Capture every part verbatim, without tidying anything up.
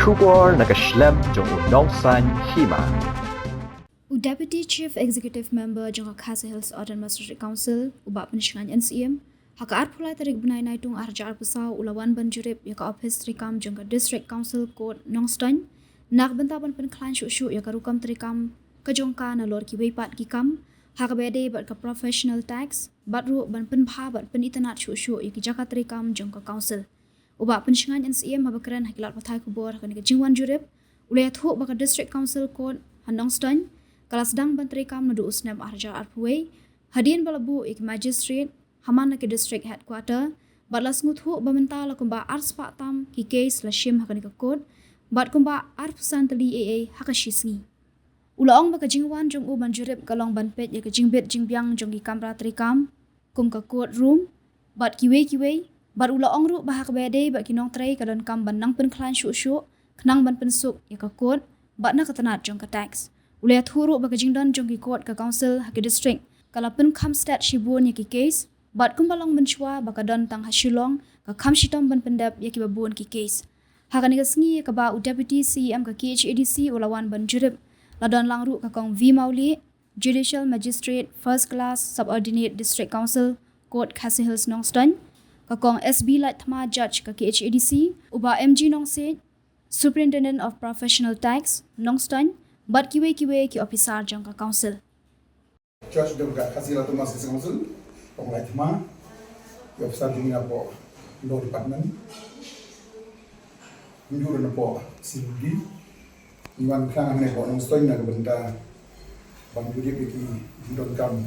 Khubor na ka shlem jong u Nongsaiñ Hima. U Deputy Chief Executive Member jong ka Khasi Hills Autonomous District Council, u Bah Pynshngain N C M, ha ka arphew lai tarik bnai Naitung arhajar arphew saw u la wan ban jurip ïa ka ophis treikam jong ka District Council Court Nongstoiñ, na ka bynta ban pynkhlaiñ shuh shuh ïa ka rukom treikam ka jong ka nalor kiwei pat ki kam, ha kaba ïadei bad ka professional tax, bad ruh ban pynbha bad pynitynnad shuh shuh ïa ki jaka treikam jong ka council. U Bah Pynshngain N C M haba kren ha ki lad pathai khubor ha kane ka jingwan jurip, u la ïathuh ba ka District Council Court ha Nongstoiñ ka la sdang ban treikam naduh u snem arhajar arphew wei, hadien ba la buh ïa ki magistrate ha man la ki district headquarter, bad la sngewthuh ba mynta la kumba arspah tam ki case la shim ha kane ka court, bad kumba arphew san tylli ei ei ha ka shi sngi. U la ong ba ka jingwan jong u ban jurip ka long ban peit ïa ka jingbit jingbiang jong ki kamra treikam, kum ka court room, bad kiwei kiwei, bad u la ong ruh ba ha kaba ïadei bad ki nongtrei ka donkam ban nang pynkhlaiñ shuh shuh, khnang ban pynsuk ïa ka court, bad na ka tnat jong ka tax. U la ïathuh ruh ba ka jingdon jong ki court ka council ha ki district ka la pynkham stet shibun ïa ki case, bad kumba long mynshuwa ba ka don tang ha Shillong, ka kham shitom ban pyndep ïa kiba bun ki case. Ha kane ka sngi ïa kaba u Deputy C E M ka K H A D C u la wan ban jurip, la don lang ruh ka Kong V Mawlieh, Judicial Magistrate First Class Subordinate District Council Court Khasi Hills Nongstoiñ, ka Kong S B Laitthma, Judge ka K H A D C, u Bah M G Nongsiej, Superintendent of Professional Tax Nongstoiñ, bad kiwei kiwei ki ophisar jong ka council. Judge jong ka Khasi Hills Autonomous District Council, Kong Laitthma, ki ophisar jong ngi napoh Law Department, kumjuh napoh C B D, ngi wan khnang hangne hapoh Nongstoiñ na ka bynta ban jurip ïa ki jingdonkam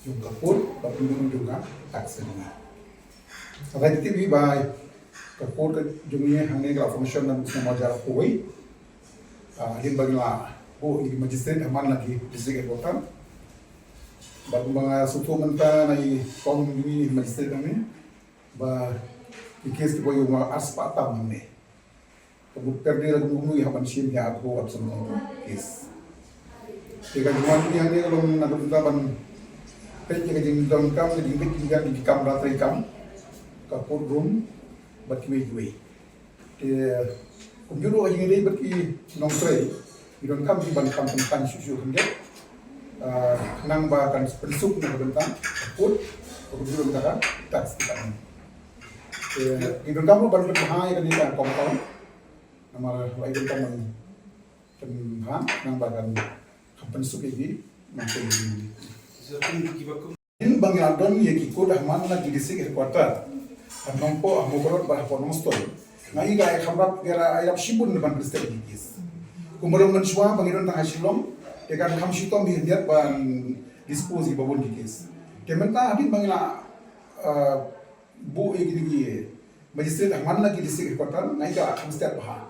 jong ka court bad kumjuh jong ka tax. Sa ka tip hi ba ka court ka jong ngi hangne ka la function naduh u snem arhajar arphew wei. Ah, hadien ba ngi la buh ïa ki magistrate ha man la ki district headquarter. Bad kumba nga sngewthuh mynta na i kong jong ngi magistrate hangne ba ki case kiba ïoh ma arspah tam hangne. Ka mut per day la kumno kumno i hap ban shim ïa arphew arphew san case. Te ka jingwan jong ngi hangne ka long na ka bynta ban peit ïa ka jingdonkam, ka jingbit jingbiang ki kamra treikam, ka court room, bad kiwei kiwei. Te kumjuh ruh ha jingïadei bad ki nongtrei, ki donkam ki ban kham pynkhlaiñ shuh shuh khyndiat, ah, khnang ba kan pynsuk na ka bynta ka court, ka kumjuh ruh na ka bynta tax department. Te ki donkam ruh ban pynbha ïa kane ka compound. Namar ba ki donkam ban pynbha khnang ba kan kham pynsuk ïa ki nongtrei. Hadien ba ngi la don ïa ki court ha man la ki district headquarter, ha Nongpoh, ha Mawkyrwat bad hapoh Nongstoiñ, nga i ka ai khamrap, ka la ai rap shibun ban pynstep ïa ki case. Kumba long mynshuwa ba ngi don tang ha Shillong, te kan kham shitom hi khyndiat ban dispose ïa kiba bun ki case. Te mynta hadien ba ngi la, ah, buh ïa kine ki magistrate ha man la ki district headquarter, nga i ka la kham step bha.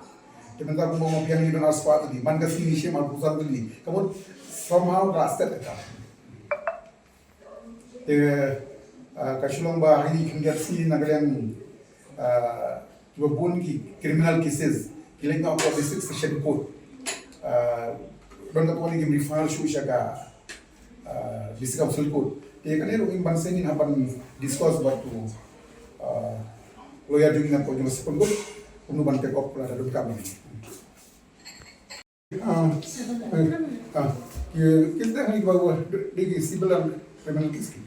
Te mynta kumba nga biang, ngi don arspah tylli, man ka sngi ngi shim arphew san tylli. Ka mut somehow ka la step ka. Te, ah, ka shu long ba ha i khyndiat sngi na ka liang, ah, kiba bun ki criminal cases ki leit noh hapoh District Session Court. Ah, don katto katne kim refer shuh sha ka, ah, District Council Court. Te kane ruh ngim, ban sngewsih, ngin hap ban discuss bad u, ah, lawyer jong ngi napoh jong Session Court kumno ban take up lada don kam. Ah, eh, ah, ki, kita ni bawa di, di civil and criminal case ki.